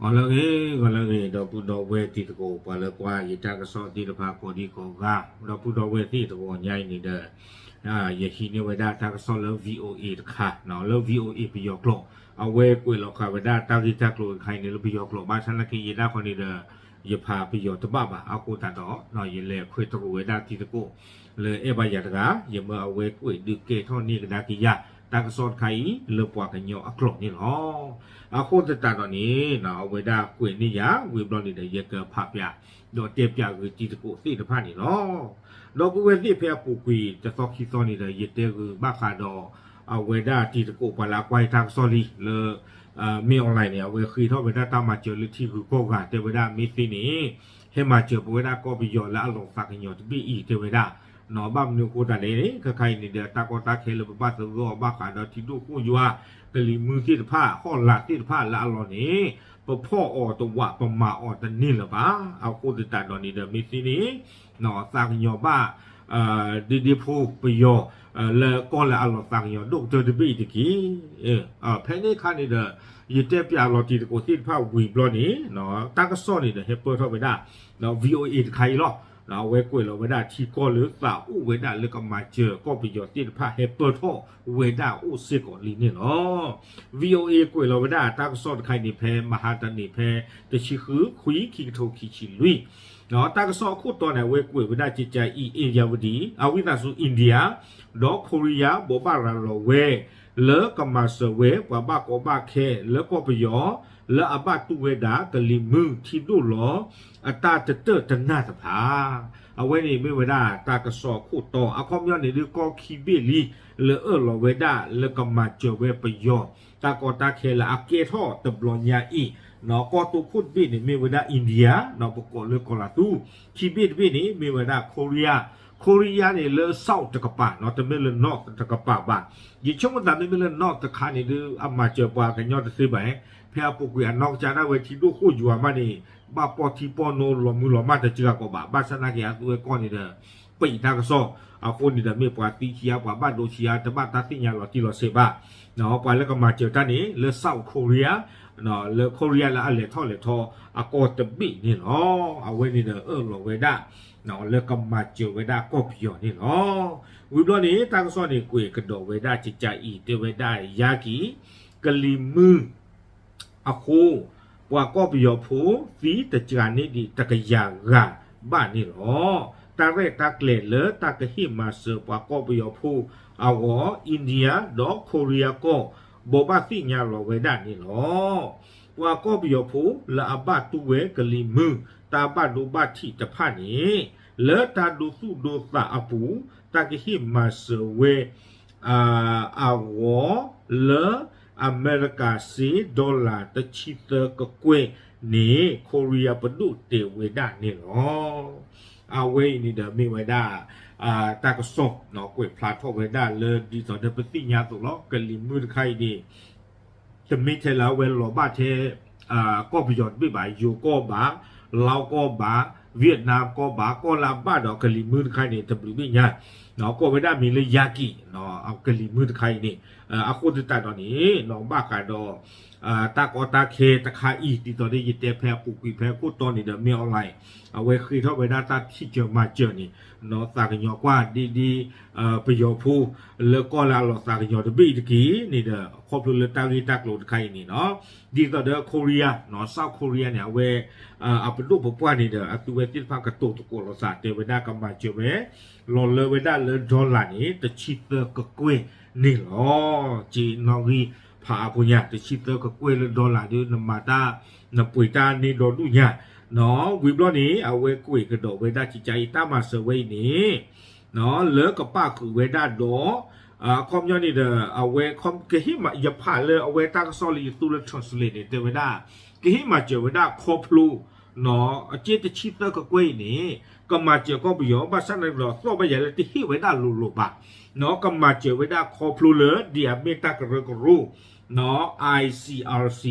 ဂီၤလၢအဂ့ၤ ဂီၤလၢအဂ့ၤ ဒီပုၢ်ဒီဝဲၢ်တံၤသကိး ပှၤလၢကွၢ်ယတၢ်ကစီၣ်သ့ၣ်တဖၣ်ကိးဒံကိးဂၤ, ဒီပုၢ်ဒီဝဲၢ်သ့ၣ်တဂီၤညါအံၤန့ၣ်ဒီး ယဟံးန့ၢ်ဝဲဒၣ်တၢ်ကစီၣ်လၢ VOA တခါ, လၢ VOA ပယီၤကျိာ်, အဝဲကွဲးလီၤဃာ်ဝဲဒၣ်တၢ်ဂ့ၢ်တၢ်ကျိၤတခါအံၤန့ၣ်လၢပယီၤကျိာ် ဘၣ်ဆၣ်သနာ်က့ယဲဒၣ်ဃီန့ၣ်ဒီး ယဖးပယီၤတဘၣ်ဘၣ် အဃိသတးဒီး ယလဲၤခွဲးတရူးဝဲဒၣ်တံၤသကိး လၢအဲၣ်ဘၣ်ယၤတဂၤ, ယမၢအဝဲကွဲးဒုးကဲထီၣ်န့ၢ်ကဒါက့ၤယၤ တၢ်ကစီၣ်တခါအံၤ လၢပှၤကညီအကျိာ်န့ၣ်လီၤ. အဃိသတးဒီးန့ၣ် အဝဲဒၣ်ကွဲးန့ၢ်ယၤ ဝံၤဘျီန့ၣ်ဒီး ယကဖးပၠး ဒီးတဲပၠးဂ့ၤတံၤသကိးသ့ၣ်တဖၣ်န့ၣ်လီၤ. ဒီပုၢ်ဝဲၢ်သ့ၣ်ဖဲအပူၤကွံာ်တသီခံသီန့ၣ်ဒီး ယတဲဂ့ၤဘၣ်ဃးဒီး အဝဲဒၣ်တံၤသကိးပှၤလၢအကွၢ်ယတၢ်ကစီၣ်လံ လၢ မင်းအောင်လှိုင် န့ၣ် အဝဲဃ့ထီၣ်ဝဲဒၣ်တၢ်မၤစၢၤလၢထံဂုၤကီၢ်ဂၤ တဲဝဲဒၣ်မ့ၢ်သ့န့ၣ် ဟဲမၤစၢၤပဝဲဒၣ်ကီၢ်ပယီၤလၢအလီၤသးကညီၤတဘ့ၣ်အံၤ တဲဝဲဒၣ်, ဘၣ်မနုၤအဃိသတးလဲၣ်န့ၣ် ခဲခါအံၤန့ၣ်ဒီး တၢ်ကီတၢ်ခဲလၢပဘၣ်သဂၢၢ်အီၤဘၣ်ဃးဒီးထံဒိၣ်ဃိၣ်ယွၤ ကလံၤမုၢ်သ့ၣ်တဖၣ် ဟီၣ်လာ်သ့ၣ်တဖၣ်လၢအလီၢ်န့ၣ် ပဖီၣ်အီၤတဝး ပမၤအီၤတန့ၢ်လၢၤဘၣ်. အဃိသတးဒီးန့ၣ်ဒီး မ့ၢ်သ့န့ၣ် သးကညီၤဘၣ် ဒ့ဒ့ဖိပယီၤ လၢကီၢ်လၢအလီၤသးကညီၤဒိၣ်ကတၢၢ်တဘ့ၣ်အံၤတက့ၢ်. ဖဲန့ၣ်အခါန့ၣ်ဒီး ယတဲပၠးလီၤတံၤသကိးသ့ၣ်တဖၣ်ဝံၤဘျီန့ၣ် တၢ်ကစီၣ်န့ၣ်ဒီး ဟဲပၢၢ်ထီၣ်ဝဲဒၣ် VOA တခါအံၤလီၤ. အဝဲကွဲးလီၤဝဲဒၣ်ထံကီၢ်လၢသးအိၣ်ဝဲဒၣ်လၢကမၤစၢၤကီၢ်ပယီၤသ့ၣ်တဖၣ် ဟဲပၢၢ်ထီၣ်ဝဲဒၣ်အိၣ်စ့ၢ်ကီးလံန့ၣ်လီၤ. VOA ကွဲးလီၤဝဲဒၣ်တၢ်ကစီၣ်တခါအံၤန့ၣ် ဖဲမဟါတနံၤ ဖဲတဆံဃု ခွံ ခံကထိခံဆံလွံၢ် တၢ်ကစီၣ်အခိၣ်တီန့ၣ် အဝဲကွဲးဝဲဒၣ်ကကးအံၤ အ့ၣ်ယၣ်ဝတံၤ အဝံသးစူၤ India ဒီး Korea ဘိးဘၣ်ရၤလီၤဝဲ လၢကမၤစၢၤဝဲပှၤဘၣ်ကီဘၣ်ခဲလၢကီၢ်ပယီၤ လၢအဘၣ်တူၢ်ဝဲဒၣ်ကလံၤမုၢ်ထံဒိၣ်လီၤ အတၢ်တတၢၢ်တနၢ်တဖၣ် အဝဲန့ၣ်မ့ၢ်ဝဲဒၣ်တၢ်ကစီၣ်အခိၣ်တီ အခီပညီန့ၣ်ဒုးကီၢ်ခံဘ့ၣ်လံ လၢအၢၣ်လီၤဝဲဒၣ်လၢကမၤစၢၤဝဲပယီၤ တၢ်ကီတၢ်ခဲလၢအကဲထီၣ်တဘျီညါအံၤ ကီၢ်တိခိၣ်တဘ့ၣ်န့ၣ် မ့ၢ်ဝဲဒၣ် India ပကိးလၢကီၤလၤသူ, ခံဘ့ၣ်တဘ့ၣ်န့ၣ် မ့ၢ်ဝဲဒၣ် Korea, Korea န့ၣ်လၢ South တကပၤ တမ့ၢ်လၢ North တကပၤဘၣ်. ယဆိကမိၣ်သးမ့မ့ၢ်လၢ North တခါန့ၣ်ဒုး အမၤစၢၤပှၤကညီတသ့ဘၣ်, ဖဲအပူၤကွံာ်အနီၢ်ကစၢ်ဒၣ်ဝဲထံဒိၣ်ဃိၣ်ယွၤမးန့ၣ် ဘၣ်ပီၢ်ထံပီၢ်နိလီၤမုၢ်လီၤမၢ်တစှၤကီးဘၣ်, ဘၣ်ဆၣ်သနာ်က့အသုဝဲကီၢ်န့ၣ်ဒီး ပံးတၢ်ကစီၣ်, အဃိန့ၣ်ဒီးမ့ၢ်ပှၤသံဆံးအါ ပှၤဘၣ်ဒိဆံးအါ တဘၣ်တၢ်သ့ၣ်ညါလီၤတံၢ်လီၤဆဲးဘၣ်. ပှၤလၢကမၤစၢၤတၢ်န့ၣ် လၢ South Korea, လၢ Korea လၢအလဲၤထီၣ်လဲၤထီအကီၢ်တဘ့ၣ်န့ၣ်လီၤ. အဝဲန့ၣ်ဒီးအၢၣ်လီၤဝဲဒၣ် လၢကမၤစၢၤဝဲဒၣ်ကီၢ်ပယီၤန့ၣ်လီၤ. ဝံၤဘျီန့ၣ် တၢ်ကစီၣ်န့ၣ် ကွဲးကဒီးဝဲဒၣ်ကကးအံၤ တဲဝဲဒၣ်ယါကံၢ် ကလံၤမုၢ် အဃိ ပှၤကီၢ်ပယီၤဖိ သံတစှၤန့ၢ်ဒံးတကယၤဂၤဘၣ်န့ၣ်လီၤ. တၢ်ရဲၣ်တၢ်ကျဲၤလၢတၢ်ကဟ့ၣ်မၤစၢၤပှၤကီၢ်ပယီၤဖိအဂီၢ် India ဒီး Korea ကီၢ် ဘိးဘၣ်သ့ၣ်ညါလီၤဝဲဒၣ်န့ၣ်လီၤ. ပှၤကီၢ်ပယီၤဖိလၢအဘၣ်တူၢ်ဝဲကလံၤမုၢ် တၢ်ဘၣ်ဒိဘၣ်ထံးတဖၣ်န့ၣ် လၢတၢ်ဒိသူၣ်ဒိသးအပူၤ တၢ်ကဟ့ၣ်မၤစၢၤဝဲ အဂီၢ် လၢအမဲရကၤစ့ dollar တဆံသၢကကွဲၢ်န့ၣ် Korea ပဒိၣ်တဲဝဲဒၣ်န့ၣ်လီၤ. အဝဲအံၤန့ၣ်ဒီးမ့ၢ်ဝဲဒၣ် တၢ်ကစီၣ် ကွဲးဖျါထီၣ်ဝဲဒၣ်လၢဒ်သိးဒီးပသ့ၣ်ညါအသိးလီၤ. ကလံၤမုၢ်တခါအံၤန့ၣ် တမ့ၢ်ထဲလၢအဝဲလီၤဘၣ်ထဲ ကီၢ်ပယီၤတဘ့ၣ်ဘၣ်, ယိၤကီၢ်ဘၣ်, လါကီၢ်ဘၣ်, Vietnam ကီၢ်ဘၣ်, ကီၢ်လၢအဘၣ်ဒီးကလံၤမုၢ်တခါအံၤန့ၣ် တဘျုးဘ့ၣ်ညါ ကိးဝဲဒၣ်မံၤလၢယါကံၢ် ကလံၤမုၢ်တခါအံၤန့ၣ် အဃိသတးဒီးန့ၣ် ဘၣ်ဃးဒီး တၢ်ကီတၢ်ခဲတခါအံၤ ဒ်သိးဒီးယတဲဖဲအပူၤကွံာ်ဖဲခိၣ်တီန့ၣ်ဒီး မင်းအောင်လှိုင် အဝဲဃ့ထီၣ်ဝဲဒၣ်တၢ်ထံၣ်စၢၤမၤစၢၤန့ၣ် သးကညီၤကွၢ်ဒ်ဒ် ပယီၤဖိ လၢကီၢ်လၢအလီၤသးကညီၤတဘ့ၣ်အံၤတက့ၢ်န့ၣ်ဒီး ခီဖျိလၢတၢ်ဂ့ၢ်တၢ်ကျိၤတခါအံၤန့ၣ်လီၤ. ဒ်သိးဒီး Korea, South Korea န့ၣ် အဝဲ အပဒိၣ်ပပှၢ်န့ၣ်ဒီး အသုဝဲသ့ၣ်တဖၣ်ကတိၤသကိးလိာ်သးတဲဝဲဒၣ်ကမၤစၢၤဝဲ လီၤလၢဝဲဒၣ်လၢ dollar န့ၣ် တဆံသၢကကွဲၢ်န့ၣ်လီၤ. က့နီၣ်ဂံၢ်ဖးအါဖိညါ တဆံသၢကကွဲၢ်လၢ dollar ဒီး နမၤတၢ် နပှ့ၤတၢ်န့ၢ်ဒီဒူၣ်ညါ ဝံၤဘျီန့ၣ် အဝဲကွဲးကဒီးဝဲဒၣ်ကကးအံၤ တၢ်မၤစၢၤဝဲအံၤန့ၣ် လၢကပၣ်ဃုာ်ဝဲဒၣ်ဒီး အခီပညီန့ၣ်ဒီး အဝဲကဟ့ၣ်မၤ ယဖးလၢအဝဲတၢ်ကစီၣ်လၢယသူလၢ translate န့ၣ် တဲဝဲဒၣ် ကဟ့ၣ်မၤစၢၤဝဲဒၣ်ခီဖျိ အက့တဆံသၢကကွဲၢ်အံၤန့ၣ် ကမၤစၢၤကီၢ်ပယီၤ ဘၣ်ဆၣ်န့ၣ်ဒီး သီၣ်ဘၣ်ယၤလၢတဟ့ၣ်ဝဲဒၣ်လိၤလိၤဘၣ် ကမၤစၢၤဝဲဒၣ်ခီဖျိလၢ ဒ်အမ့ၢ်တၢ်ကရၢကရိ ICRC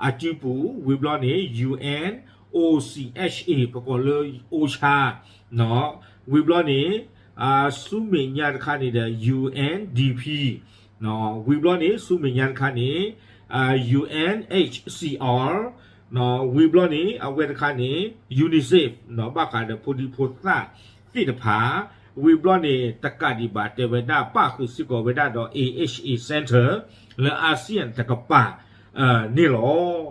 အစုပူၤ ဝံၤဘျီန့ၣ် UN OCHA ပကိးလၢ OCHA ဝံၤဘျီန့ၣ် ဆူမဲာ်ညါတခါန့ၣ်ဒီး UNDP ဝံၤဘျီန့ၣ် ဆူမဲာ်ညါတခါန့ၣ် UNHCR ဝံၤဘျီန့ၣ် အဝဲတခါန့ၣ် UNICEF ဘၣ်ဃးဒီးဖိဒံဖိသၣ်သ့ၣ်တဖၣ် ဝံၤဘျီန့ၣ် တကးဒံးဘၣ်တဲဝဲဒၣ် ပၣ်ဃုာ်စ့ၢ်ကီးဝဲဒၣ်ဒီး A H A Center လၢ ASEAN တကပၤန့ၣ်လီၤ.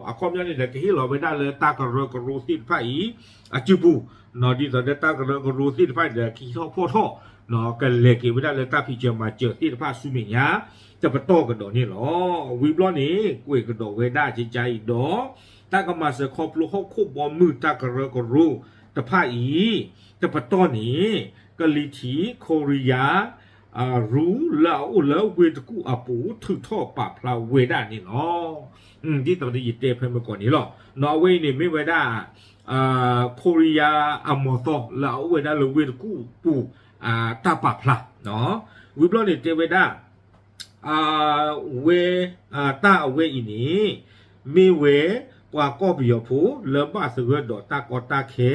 အခီပညီန့ၣ်ဒီး ကဟ့ၣ်လီၤဝဲဒၣ်လၢတၢ်ကရၢကရိသ့ၣ်တဖၣ်အံၤ အစုပူၤ ဒ်သိးဒီးတၢ်ကရၢကရိသ့ၣ်တဖၣ်ဒီး ကဟံးထီၣ်ဖီၣ်ထီၣ် ကလဲၤက့ၤဝဲဒၣ်လၢတၢ်ဖံးစၢၤမၤစၢၤသ့ၣ်တဖၣ်ဆူမဲာ်ညါ တပတီၢ်ကဒီးန့ၣ်လီၤ. ဝံၤဘျီန့ၣ် ကွဲးကဒီးဝဲဒၣ်ကကါအံၤဒီး တၢ်ကမၤစၢၤခီဖျိဟီၣ်ခိၣ်ဘီမုၢ်တၢ်ကရၢကရိတဖၣ်အံၤ တပတီၢ်န့ၣ် ကလံၤထံး ခိရံယါ ရူလၢအအိၣ်လၢဝ့ၢ်တကူၣ်အပူၤ ထုးထီၣ်ပာ်ဖျါဝဲဒၣ်န့ၣ်လီၤ. ဒ်သိးဒီးယတဲဖဲမုၢ်ကီၢ်န့ၣ်လီၤ. အဝဲအံၤန့ၣ်မ့ၢ်ဝဲဒၣ် ခိရံယါအမီၤသီလၢအအိၣ်ဝဲဒၣ်လၢဝ့ၢ်တကူၣ်ပူၤ တၢ်ပာ်ဖျါ ဝံၤဘျီန့ၣ်တဲဝဲဒၣ် ဝဲ တၢ်အဝဲအံၤန့ၣ် မ့ၢ်ဝဲ ပှၤကီၢ်ပယီၤဖိလၢဘၣ်သဂၢၢ်ဒီးတၢ်ကီတၢ်ခဲ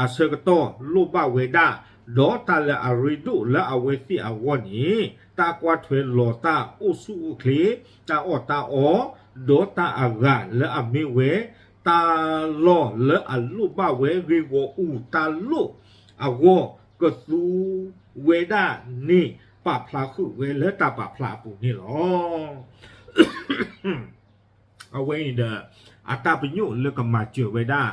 အဆၢကတီၢ်လိၣ်ဘၣ်ဝဲဒၣ် ဒီးတၢ်လၢအရ့ဒိၣ်လၢအဝဲသ့ၣ်အဂီၢ်န့ၣ် တၢ်ကွၢ်ထွဲလီၤတၢ်အိၣ်ဆူၣ်အိၣ်ချ့ တၢ်အီၣ်တၢ်အီ ဒီးတၢ်အဂၤလၢအမ့ၢ်ဝဲ တၢ်လီၢ်လၢအလိၣ်ဘၣ်ဝဲ ဂ့ၢ်ဂီၢ်အူတၢ်လိၣ်အဂီၢ် ကသူဝဲဒၣ်န့ၣ် ပာ်ဖျါဃုာ်ဝဲလၢတၢ်ပာ်ဖျါအပူၤန့ၣ်လီၤ. အဝဲအံၤဒီး အတၢ်ပညိၣ်လၢကမၤစၢၤဝဲဒၣ်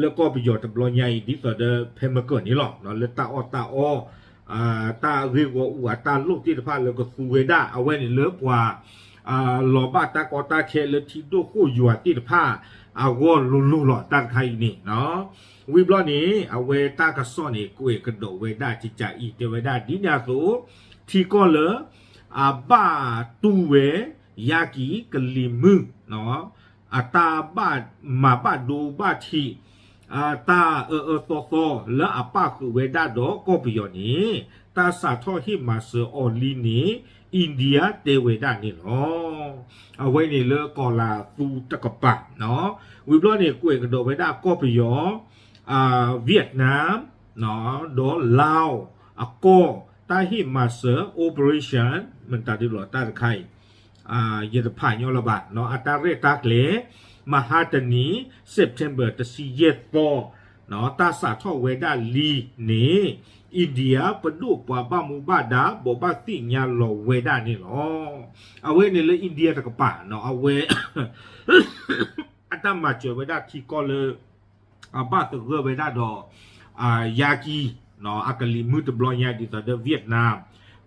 လၢကီၢ်ပယီၤတဘျီညါအံၤ ဒ်သိးဒီးဖဲမုၢ်ကီၢ်န့ၣ်လီၤ. လၢတၢ်အီၣ်တၢ်အီ တၢ်ဂ့ၢ်ဂီၢ်အူအတၢ်လိၣ်သ့ၣ်တဖၣ်လၢကသူဝဲဒၣ် အဝဲန့ၣ်လၢပှၤ လီၤဘၣ်တၢ်ကီတၢ်ခဲလၢထံဒိၣ်ဃိၣ်ယွၤသ့ၣ်တဖၣ် အဂီၢ်လိၤလိၤလီၤ တၢ်တခါအံၤန့ၣ် ဝံၤဘျီန့ၣ် အဝဲတၢ်ကစီၣ်န့ၣ် ကွဲးကဒီးဝဲဒၣ်ကကါအံၤ တဲဝဲဒၣ်ဒ်န့ၣ်အသိး ထံကီၢ်လၢ အဘၣ်တူၢ်ဝဲ ယါကံၤကလံၤမုၢ် အတၢ်ဘၣ်မၤဘၣ်ဒိဘၣ်ထံး တၢ်အၢအၢသီသီလၢအပၣ်ဃုာ်ဝဲဒၣ်ဒီးကီၢ်ပယီၤန့ၣ် တၢ်စးထီၣ်ဟ့ၣ်မၤစၢၤအီၤလံန့ၣ် India တဲဝဲဒၣ်န့ၣ်လီၤ. အဝဲန့ၣ်လၢကီၢ်လၤသူတကပၤ ဝံၤဘျီန့ၣ် ကွဲးကဒီးဝဲဒၣ်ကီၢ်ပယီၤ Vietnam ဒီး Laos အကီၢ် တၢ်ဟ့ၣ်မၤစၢၤ Operation မတၤဒ်လီၤတၢ်တခါအံၤ ယတဖးညီလၢၤဘၣ် အတၢ်ရဲၣ်တၢ်ကျဲၤ မဟါတနံၤ September တဆံယဲၢ်သီ တၢ်စးထီၣ်ဝဲဒၣ်လံန့ၣ် India ပဒိၣ်ပှၤဘၣ်မူဘၣ်ဒါ ဘိးဘၣ်သ့ၣ်ညါလီၤဝဲဒၣ်န့ၣ်လီၤ. အဝဲန့ၣ်လၢ India တကပၤ အဝဲ အတၢ်မၤစၢၤဝဲဒၣ်ထံကီၢ်လၢ အဘၣ်သဂၢၢ်ဝဲဒၣ်ဒီး ယါကံၤ အကလံၤမုၢ်တဘျီညါ ဒ်သိးဒီး Vietnam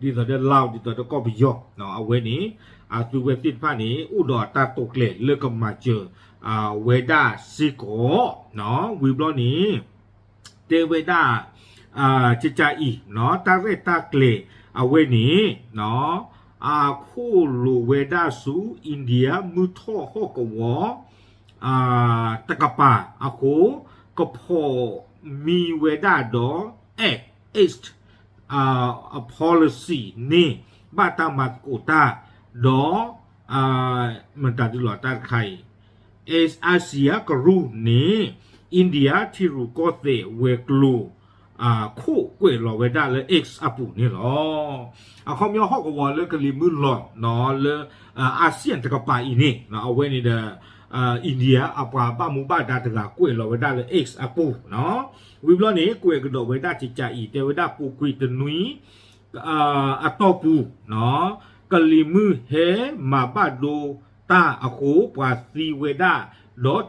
ဒ်သိးဒီး Laos ဒ်သိးဒီးကီၢ်ပယီၤ အဝဲန့ၣ် အသုဝဲသ့ၣ်တဖၣ်န့ၣ် အိၣ်ဒီးအတၢ်တိာ်ကျဲၤလၢကမၤစၢၤဝဲဒၣ်စ့ၢ်ကီး ဝံၤဘျီန့ၣ် တဲဝဲဒၣ် ကကါအံၤ တၢ်ရဲၣ်တၢ်ကျဲၤအဝဲန့ၣ် အခိၣ်လိာ်ဝဲဒၣ်ဆူ India မုၢ်ထီၣ်ဟီၣ်ကဝီၤ တကပၤအဃိ ကဖီၣ်မံဝဲဒၣ်ဒီး Act East အ policy န့ၣ် ဘၣ်တၢ်မၤသကိးတၢ် ဒီး မတၤဒ်လီၤတၢ်တခါအံၤ East Asia ကရူၢ်န့ၣ် India ထံရူၢ်ကီၢ်သဲးဝဲၤကျိၤ ခိၣ်ကွဲးလီၤဝဲဒၣ်လၢ X အပူၤန့ၣ်လီၤ. အခီပညီဟီၣ်ကဝီၤလၢကလံၤမုၢ်လီၤ လၢ ASEAN တကပၤအံၤန့ၣ် အဝဲန့ၣ်ဒီး India အပှၤဘၣ်မူဘၣ်ဒါတဂၤကွဲးလီၤဝဲဒၣ်လၢ X အပူၤ ဝံၤဘျီန့ၣ် ကွဲးကဒီးဝဲဒၣ်ကကါအံၤ တဲဝဲဒၣ်ပူၤကွံာ်တနွံ အတီၢ်ပူၤ ကလံၤမုၢ်ဟဲမၤဘၣ်ဒိတၢ်အဃိ ပှၤသံဝဲဒၣ်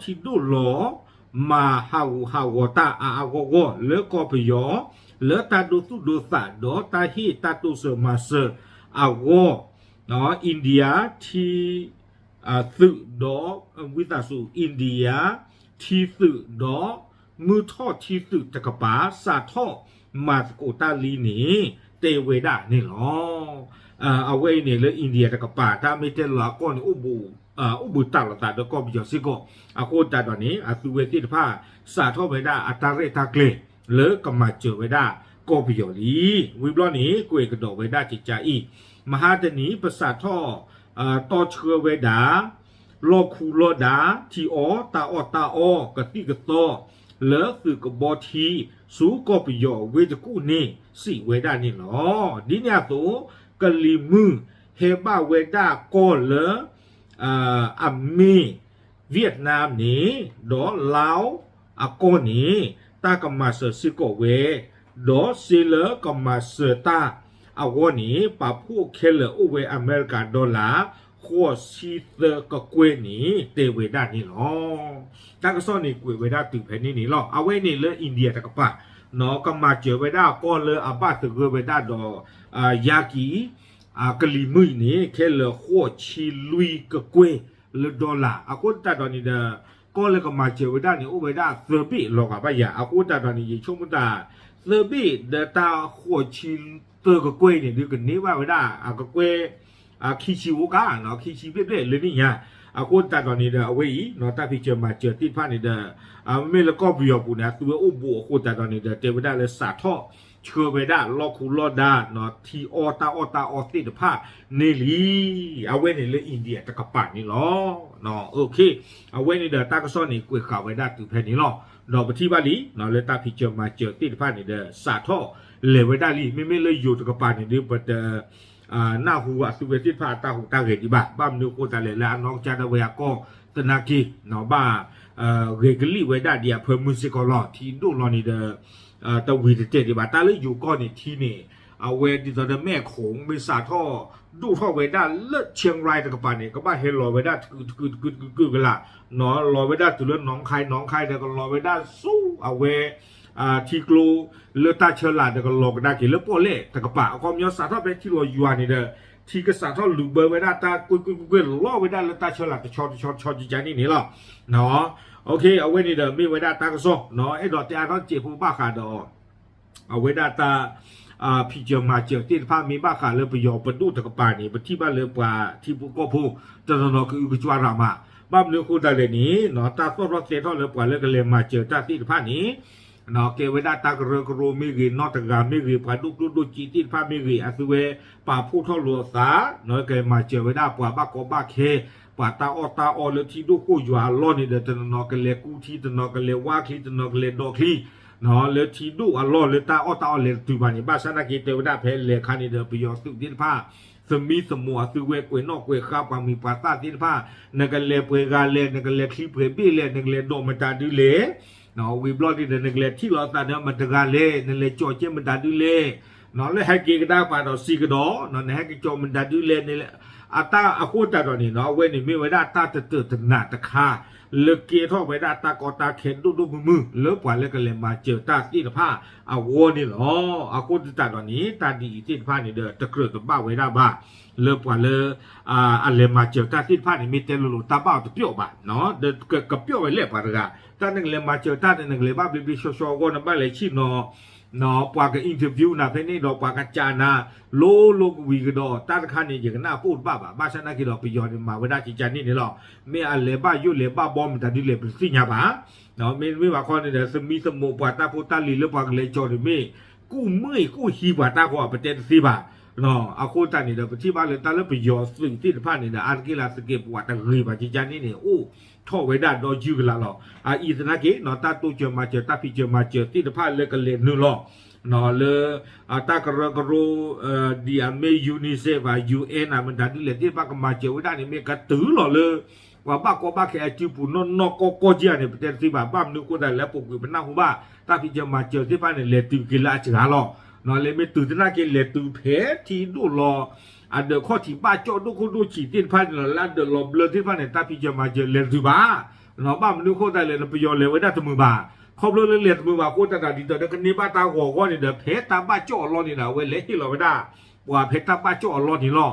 ဒီးထံဒိၣ်လီၤ မၤဟးဂူာ်ဟးဂီၤတၢ်အါအါဂီၢ်ဂီၢ်လၢကီၢ်ပယီၤ လၢတၢ်ဒိသူၣ်ဒိသးဒီးတၢ်ဟ့ၣ်တၢ်တိစၢၤမၤစၢၤအဂီၢ် India ထံ သုးဒီး ဝံသးစူၤ India ထံသုးဒီး မုၢ်ထီၣ်ထံသုးတကပၤ စးထီၣ်မၤသကိးတၢ်လံန့ၣ် တဲဝဲဒၣ်န့ၣ်လီၤ. အဝဲအံၤန့ၣ်လၢ India တကပၤ တၢ်မ့ၢ်တဲလီၤအကီၢ်န့ၣ် အိၣ်ဘူးတၢ်လိာ်သးဒီးကီၢ်ပယီၤစ့ၢ်ကီး အဃိသတးဒီးန့ၣ် အသုဝဲသ့ၣ်တဖၣ် စးထီၣ်ဝဲဒၣ်အတၢ်ရဲၣ်တၢ်ကျဲၤ လၢကမၤစၢၤဝဲဒၣ်ကီၢ်ပယီၤလံ. ဝံၤဘျီန့ၣ် ကွဲးကဒီးဝဲဒၣ်ကကါအံၤ မဟါတနံၤ ပစးထီၣ် တီဆှၢဝဲဒၣ် လီၢ်ခူလီၢ်ဒၣ် ထံအီၣ်တၢ်အီၣ်တၢ်အီ ကသံၣ်ကသီ လၢသုးကဘီထံ ဆူကီၢ်ပယီၤဝ့ၢ်တကူၣ်န့ၣ် စံးဝဲဒၣ်န့ၣ်လီၤ. ဒ်န့ၣ်အသိး ကလံၤမုၢ်ဟဲဘၣ်ဝဲဒၣ်ကီၢ်လၢ အမ့ၢ် Vietnam န့ၣ် ဒီး Laos အကီၢ်န့ၣ် တၢ်ကမၤစၢၤစ့ၢ်ကီးဝဲ ဒီးစ့လၢကမၤစၢၤတၢ်အဂီၢ်န့ၣ် ပာ်ဖှိၣ်ခဲလၢာ်အိၣ်ဝဲအမဲရကၤ dollar ဃိးဆံသၢကကွဲၢ်န့ၣ် တဲဝဲဒၣ်န့ၣ်လီၤ. တၢ်ကစီၣ်န့ၣ်ကွဲးဝဲဒၣ်တုၤဖဲန့ၣ်န့ၣ်လီၤ. အဝဲန့ၣ်လၢ India တကပၤ နီၢ် ကမၤစၢၤဝဲဒၣ်ကီၢ်လၢအဘၣ်သဂၢၢ်ဝဲဒၣ်ဒီး ယါကံ ကလံၤမုၢ်အံၤန့ၣ် ခဲလၢာ်ဃိးဆံလွံၢ်ကကွဲၢ်လၢ dollar အဃိသတးဒီးန့ၣ်ဒီး ကီၢ်လၢကမၤစၢၤဝဲဒၣ်န့ၣ် အိၣ်ဝဲဒၣ်သၢဘ့ၣ်လီၤဂာ်ဘၣ်ယၤ အဃိသတးဒီးန့ၣ် ယဆိကမိၣ်သး သၢဘ့ၣ်ဒီးတၢ်ဃိးဆံသၢကကွဲၢ်အံၤန့ၣ် ဒုးကန့ၢ်ဘၣ်ဝဲဒၣ်အကကွဲၢ် ခံဆံအိၣ်ကါ ခံဆံဘျဲၣ်ဘျဲၣ်လၢန့ၣ်ညါ အဃိသတးဒီးန့ၣ်ဒီး အဝဲအံၤ တၢ်ဖံးစၢၤမၤစၢၤသ့ၣ်တဖၣ်န့ၣ်ဒီး မ့မ့ၢ်လၢကီၢ်ပယီၤပူၤန့ၣ် အသုဝဲအိၣ်ဘူးအဃိသတးဒီးန့ၣ်ဒီး တဲဝဲဒၣ်လၢစးထီၣ်ဆှၢဝဲဒၣ်လီၢ်ခူလီၢ်ဒါ ထံအီၣ်တၢ်အီၣ်တၢ်အီသ့ၣ်တဖၣ်န့ၣ်လံ. အဝဲန့ၣ်လၢ India တကပၤန့ၣ်လီၤ. အဝဲန့ၣ်ဒီးတၢ်ကစီၣ်န့ၣ် ကွဲးဃာ်ဝဲဒၣ်တုၤဖဲန့ၣ်လီၤ. ဒီးပထံၣ်ဘၣ်လံ လၢတၢ်ဖံးစၢၤမၤစၢၤသ့ၣ်တဖၣ်န့ၣ်ဒီး စးထီၣ်လဲၤဝဲဒၣ်လံ. မ့မ့ၢ်လၢယိၤတကပၤန့ၣ်ဒီး ပတ နၢ်ဟူအသုဝဲသ့ၣ်တဖၣ်အတၢ်ဟူးတၢ်ဂဲၤဒံးဘၣ်. ဘၣ်မနုၤအဃိသတးလဲၣ် လၢအနီၢ်ကစၢ်ဒၣ်ဝဲအကီၢ်သနာ်က့ ဘၣ် ဂဲၤကလံၣ်ဝဲဒၣ်ဒံးအဖၢမုၢ်စ့ၢ်ကီးလီၤ. ထံဒိၣ်လီၤန့ၣ်ဒီး တဝံၤတတဲာ်ဒံးဘၣ်. တၢ်လၢယိၤကီၢ်န့ၣ်ထံန့ၣ် အဝဲဒ်သိးဒီးမဲာ်ခိၣ်မ့ၢ်စးထီၣ်ဒိၣ်ထီၣ်ဝဲဒၣ်လၢ Chiang Rai တကပၤန့ၣ် ကဘၣ်ဟဲလီၤဝဲဒၣ်တကုာ်တကုာ်တကုာ်တကုာ်ကလာ် လီၤဝဲဒၣ်တုၤလၢ Nong Khai Nong Khai ဒီးကလီၤဝဲဒၣ်ဆူအဝဲ ထံကျိလၢတၢ်ဆၢလာ်ဒီးကလီၤကဒါက့ၤလၢပီၣ်လဲၣ်တကပၤ အခီပညီစးထီၣ်ဖဲထံလီၤယွၤန့ၣ်ဒီး ထံကစးထီၣ်လူၤဘၢဝဲဒၣ်တၢ်ကွ့ၢ်ကွ့ၢ်ကွ့ၢ်ကွ့ၢ်လီၤဝဲဒၣ်လၢတၢ်ဆၢလာ်တဆီတဆီတဆီကကါန့ၣ်န့ၣ်လီၤ. အဝဲန့ၣ်ဒီးမ့ၢ်ဝဲဒၣ်တၢ်ကစီၣ် အဲၣ်ဒိးတဲအါထီၣ်စဲးဖိဘၣ်ဃးဒီး အဝဲဒၣ်တၢ် ဖံးစၢၤမၤစၢၤသ့ၣ်တဖၣ်မ့ၢ်ဘၣ်ဃးလၢပယီၤပဒိၣ်တကပၤန့ၣ် ပထံၣ်ဘၣ်လၢပှၤထံဖိကီၢ်ဖိ တနီၤနီၤကအုကစွါရၤမး ဘၣ်မနုၤအဃိသတးလဲၣ်န့ၣ် တၢ်သီၣ်ထီၣ်သဲထီၣ်လၢပှၤလၢကလဲၤမၤစၢၤတၢ်သ့ၣ်တဖၣ်န့ၣ် ကဲဝဲဒၣ်တၢ်ကရၢကရိမ့ၢ်ဂ့ၤ နီၢ်တဂၤမ့ၢ်ဂ့ၤ ပှၤဒိၣ်ကျိၣ်ဒိၣ်စ့သ့ၣ်တဖၣ်မ့ၢ်ဂ့ၤ အသုဝဲပာ်ဖှိၣ်ထီၣ်လိာ်အသး ကလဲၤမၤစၢၤဝဲဒၣ်ပှၤဘၣ်ကီဘၣ်ခဲ ပှၤတၢ်အီၣ်တၢ်အီလၢထံဒိၣ်ဃိၣ်ယွၤအလီၢ်န့ၣ်ဒီး တနီၤနီၤကလဲၤကူထံ တနီၤကလဲၤဝါချံ တနီၤကလဲၤဒိးချံ လၢထံဒိၣ်အလီၢ်လၢတၢ်အီၣ်တၢ်အီလဲၤတတုၤဘၣ်န့ၣ် ဘၣ်ဆၣ်သနာ်က့တဲဝဲဒၣ်ဖဲလဲၤခါန့ၣ်ဒီး ပယီၤသုးသ့ၣ်တဖၣ် သမံသမိးအသုဝဲကွဲးနီၣ်ကွဲးဃါပှၤမံၤပှၤသၣ်သ့ၣ်တဖၣ် နကလဲၤပှဲၤဂၤလဲၣ် နကလဲၤချံပှဲၤဘ့ၣ်လဲၣ် နကလဲၤဒိးမတၤဒုလဲၣ် ဝံၤဘျီန့ၣ်ဒီး နကလဲၤထံၣ်လိာ်အသးဒီးမတၤတဂၤလဲၣ် နလဲၤကၠီၤကဲမတၤဒုလဲၣ် လၢဟဲက့ၤကဒါပာ်ဒီးစံးကဒီး နဟဲက့ၤကၠီၤမတၤဒုလဲၣ် အတၢ်အဃိသတးဒီးန့ၣ် အဝဲန့ၣ်မ့ၢ်ဝဲဒၣ်တၢ်တတၢာ်တနးတခါ လၢကဲထီၣ်ဝဲဒၣ်တၢ်ကီတၢ်ခဲဒိၣ်ဒိၣ်မုၢ်မုၢ် လၢပှၤလၢကလဲၤမၤစၢၤတၢ်သ့ၣ်တဖၣ်အဂီၢ်န့ၣ်လီၤ. အဃိသတးဒီးန့ၣ် တၢ်ဒ်အံၤသ့ၣ်တဖၣ်န့ၣ်ဒီး တကြၢးတဘၣ်ဝဲဒၣ်ဘၣ် လၢပှၤလၢ အလဲၤမၤစၢၤတၢ်သ့ၣ်တဖၣ်န့ၣ် မ့ၢ်တဲလိၤလိၤတၢ်ဘၣ်အီၤတပျီၣ်ဘၣ် ဒီးကပျီၣ်ဝဲလဲၣ်ပှၤတဂၤ တၢ်နကလဲၤမၤစၢၤတၢ်န့ၣ် နကလဲၤဘၣ်ဘျ့ဘျ့ဆှီဆှီအဂီၢ် နဘၣ်လဲၤဆံၣ်နီၤ ပှၤက interview နၤဖဲန့ၣ်ဒီး ပှၤကစးနၤ လိၤလိၤကဝံၤကဒီး တၢ်တခါန့ၣ် ယကနၣ်ပိၢ်တဘၣ်ဘၣ် ဘၣ်ဆၣ်သနာ်က့ဒီး ပယီၤန့ၣ်မၤဝဲဒၣ်ကကန့ၣ်န့ၣ်လီၤ. မ့ၢ်အလဲၤဘၣ်ယိၣ်လဲၤဘၣ်ဘီမတၤဒုလဲၣ် ပတသ့ၣ်ညါဘၣ် မ့မ့ၢ်ဘၣ်ခီန့ၣ်ဒီး သမံသမိးပှၤတၢ်ဖိတၢ်လံၤလၢပှၤကလဲၤကၠီၤန့ၣ်မ့ၢ် ကူၣ်မုၢ်အံၤကူၣ်ဟံးပှၤတၢ်ဂီၤ ပတဲတသ့ဘၣ် အဃိသတးန့ၣ်ဒီး ပထံၣ်ဘၣ်လၢတၢ်လၢပယီၤသုးသ့ၣ်တဖၣ်န့ၣ်ဒီး အါတက့ၢ်လၢသကဲးပဝးတဂ့ၤဘၣ်ကကန့ၣ်န့ၣ် အိၣ်ထီၣ်ဝဲဒၣ်ဒီးယုၢ်ကလာ်လီၤ. အအံၤသနာ်က့ တၢ်တိစၢၤမၤစၢၤ တၢ်ဖံးစၢၤမၤစၢၤသ့ၣ်တဖၣ်လၢကလဲၤနုာ်လီၤ လၢ တၢ်ကရၢကရိ ဒ်အမ့ၢ် UNICEF ဘၣ် UN မတၤဒုလဲၣ်သ့ၣ်တဖၣ်ကမၤစၢၤဝဲဒၣ်န့ၣ် မ့ၢ်ကတုၤလီၤလၢ ပှၤဘၣ်ကီဘၣ်ခဲအစုပူၤနီၢ်နီၢ်ကီၢ်ကီၢ်က့ဧါန့ၣ် ပတဲတသ့ဘၣ် ဘၣ်မနုၤအဃိသတးလဲၣ် ပူၤကွံာ်ပနၢ်ဟူဘၣ် တၢ်ဖံးစၢၤမၤစၢၤသ့ၣ်တဖၣ်န့ၣ် လဲၤတုၤက့ၤလၢအစှၤလီၤ. လဲၤမ့ၢ်တုၤသနာ်က့ လဲၤတုၤဖဲထံဒိၣ်လီၤ အဒၢးခီၣ်ထံးဘၣ်ကၠီၣ်ဒိၣ်ခိၣ်ဒိၣ်ဆံးသ့ၣ်တဖၣ်န့ၣ်လီၤ လၢအဒၢးလီၤဘျၢသ့ၣ်တဖၣ်န့ၣ် တၢ်ဖံးစၢၤမၤစၢၤလဲၤတတုၤဘၣ် ဘၣ်မနုၤအဃိသတးလဲၣ် နပယီၤလဲၤဝဲဒၣ်တမုာ်ဘၣ် ခီဖျိလၢလဲၤတမုာ်ဘၣ်အဃိသတးဒီး ဒ်သိးဒီးကန့ၢ်ဘၣ်တၢ်ဂီၤအဂီၢ်န့ၣ်ဒီး ဖဲတၢ်ဘၣ်ကၠီၣ်အလီၢ်န့ၣ်ဒီး အဝဲလဲၤဟ့ၣ်လီၤဝဲဒၣ် ပှၤဖဲတၢ်ဘၣ်ကၠီၣ်အလီၢ်န့ၣ်လီၤ.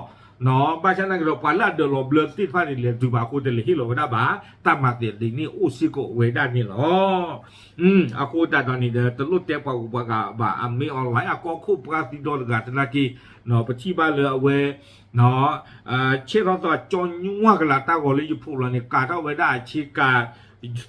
ဘၣ်ဆၣ်သနာ်က့ဒီး ပှၤလၢအဒၢးလီၤဘျၢသ့ၣ်တဖၣ်န့ၣ် လဲၤတတုၤဘၣ်အဃိ တလဲၤဟ့ၣ်လီၤဝဲဒၣ်ဘၣ် တၢ်မၤသဲးဒ်န့ၣ်အိၣ်စ့ၢ်ကီးဝဲဒၣ်န့ၣ်လီၤ. အဃိသတးဒီးန့ၣ်ဒီး တလိၣ်တဲပှၤဂုၤပှၤဂၤဘၣ် အမ့ၢ် online အကီၢ်ခိၣ်ပှၢ်သံဒီတဂၤသနာ်က့ ပထံၣ်ဘၣ်လၢအဝဲ ဆဲးထီၣ်သီကၠီညွၣ်ကလာ်တၢ်ဂီၤလၢယဖိးလီၤန့ၣ် ကၤထီၣ်ဝဲဒၣ်အဆ့ကၤ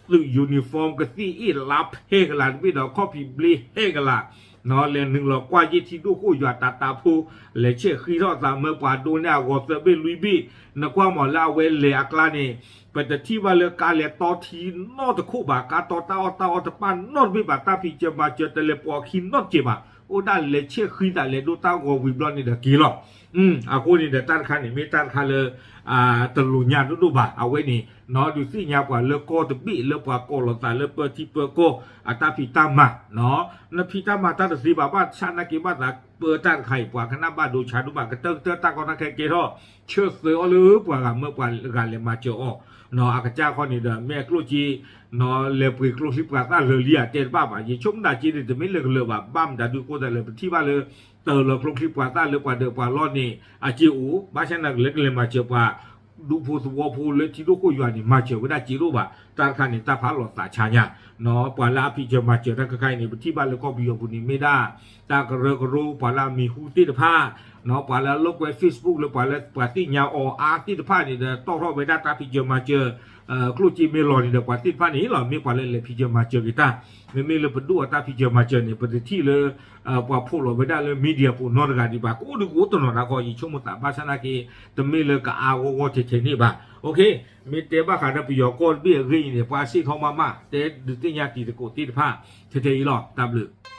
သုး uniform ကသံၣ်အ့ၣ်လါဖဲကလာ်တဘ့ၣ်ဒီး ခီၣ်ဖံးဘျ့ဟဲကလာ် လဲၤနုာ်လီၤကွၢ်ယ့ၢ်ထံဒိၣ်ဃိၣ်ယွၤတၢ်တၢ်ဖိ လဲၤဆဲးဃံထီၣ်သးမၢပှၤဒိၣ်န့ၢ်အဂီၤသၢဘ့ၣ်လွံၢ်ဘ့ၣ် နကွၢ်မးလၢအဝဲလဲၤအကျါန့ၣ် ပတထံၣ်ဘၣ်လၢကါလဲၤတီထံနီတခိၣ်ဘၣ် ကါတီတၢ်အီၣ်တၢ်အီတပၣ်နီတဘ့ၣ်ဘၣ် တၢ်ဖံးစၢၤမၤစၢၤတလဲၤပိာ်အခံနီတစဲးဘၣ် အိၣ်ဒၣ်လဲၤဆဲးဃံသးလဲၤဒိတၢ်ဂီၤဝံၤဘျီန့ၣ်ဒီးက့ၤလီၤ. အဃိန့ၣ်ဒီးတၢ်တခါန့ၣ် မ့ၢ်တၢ်တခါလၢ တလိာ်ညါဒိၣ်ဒိၣ်ဘၣ်. အဝဲန့ၣ် ဒုးသ့ၣ်ညါပှၤလၢကီၢ်တဘ့ၣ်လၢပှၤကိးလိာ်သးလၢပၢထံပၢကီၢ် အတၢ်ဖံးတၢ်မၤ နဖံးတၢ်မၤတၢ်တသ့ဘၣ် ဘၣ်ဆၣ်နာ်က့ဘၣ်သးပၢတၢ်တခါအံၤ ပှၤကနၣ်ဘၣ်ဒိဆါဒိၣ်ဘၣ် ကတၢၢ်ကတၢၢ်တၢ်ကီတၢ်ခဲကဲထီၣ် ဆၢသၢအီၤလၢပှၤဂၤမၢပှၤဂၤလဲၤမၤစၢၤအီၤ အကစၢ်ခီန့ၣ်ဒီး မ့ၢ်အကျိၣ်စ့ လဲၤပှ့ၤကျိချံပှၤသၣ်လၢာ်လံဧါ တဲတဘၣ်ဘၣ်. ယဆိကမိၣ်ဒၣ်က့န့ၣ် တမ့ၢ်လၢကလၢာ်ဘၣ်. ဘၣ်မတၤဒုးအဃိသတးလၢ ပထံၣ်ဘၣ်လၢ တၢ်လၢကျိချံပှၤသၣ်လၢပှၤဒၢးပှၤလီၢ်န့ၣ် အစ့အိၣ် ဘၣ်ဆၣ်နာ်က့လၢကလဲၤမၤစၢၤပှၤ ဒူဖိသဝီဖိလၢထံဒိၣ်ခိၣ်ယွၤန့ၣ် မၤစၢၤဝဲဒၣ်စ့ဒိၣ်ဘၣ်. တၢ်တခါန့ၣ် တၢ်ဖးလီၤသးဆါညါ ပှၤလၢအဖံးစၢၤမၤစၢၤတၢ်ခဲခါအံၤန့ၣ် ပထံၣ်ဘၣ်လၢကီၢ်ပယီၤပူၤန့ၣ် မ့ၢ်ဒၣ် တၢ်ကရၢကရိ ပှၤလၢအမံၤဟူသ့ၣ်တဖၣ် ပှၤလၢအလိာ်ကွဲ Facebook လၢပှၤလၢပှၤသ့ၣ်ညါအီၤအါသ့ၣ်တဖၣ်န့ၣ်ဒီး တီၣ်ထီၣ်ဝဲဒၣ်တၢ်ဖံးစၢၤမၤစၢၤ ကျိၣ်စ့မ့ၢ်လီၤန့ၣ်ဒီး ပှၤသ့ၣ်တဖၣ်န့ၣ်လီၤ မ့ၢ်ပှၤလၢလဲၤဖံးစၢၤမၤစၢၤက့ၤတၢ်. မ့မ့ၢ်လၢပဒိၣ်အတၢ်ဖံးစၢၤမၤစၢၤန့ၣ် ပတထံၣ်လၢ ပှၤဖီၣ်လီၤဝဲဒၣ်လၢ media ပူၤနီတဂၤဒံးဘၣ်. ကအိၣ်ဒုးကအိၣ်တနီၤဒၣ်ဃီ ယဆိကမိၣ်သး ဘၣ်ဆၣ်နာ်က့ တမ့ၢ်လၢကအါဂီၢ်ဂီၢ်ထဲထဲန့ၣ်ဘၣ်. မ့ၢ်တဲဘၣ်ဃးဒီးပယီၤကီၢ်တဘ့ၣ်အဂ့ၢ်အံၤန့ၣ် ပှၤစ့ၣ်ထီၣ်မးမး တဲဒုးသ့ၣ်ညါတံၤသကိးသ့ၣ်တဖၣ် ထဲထဲအံၤလီၤ. တၢ်ဘျုး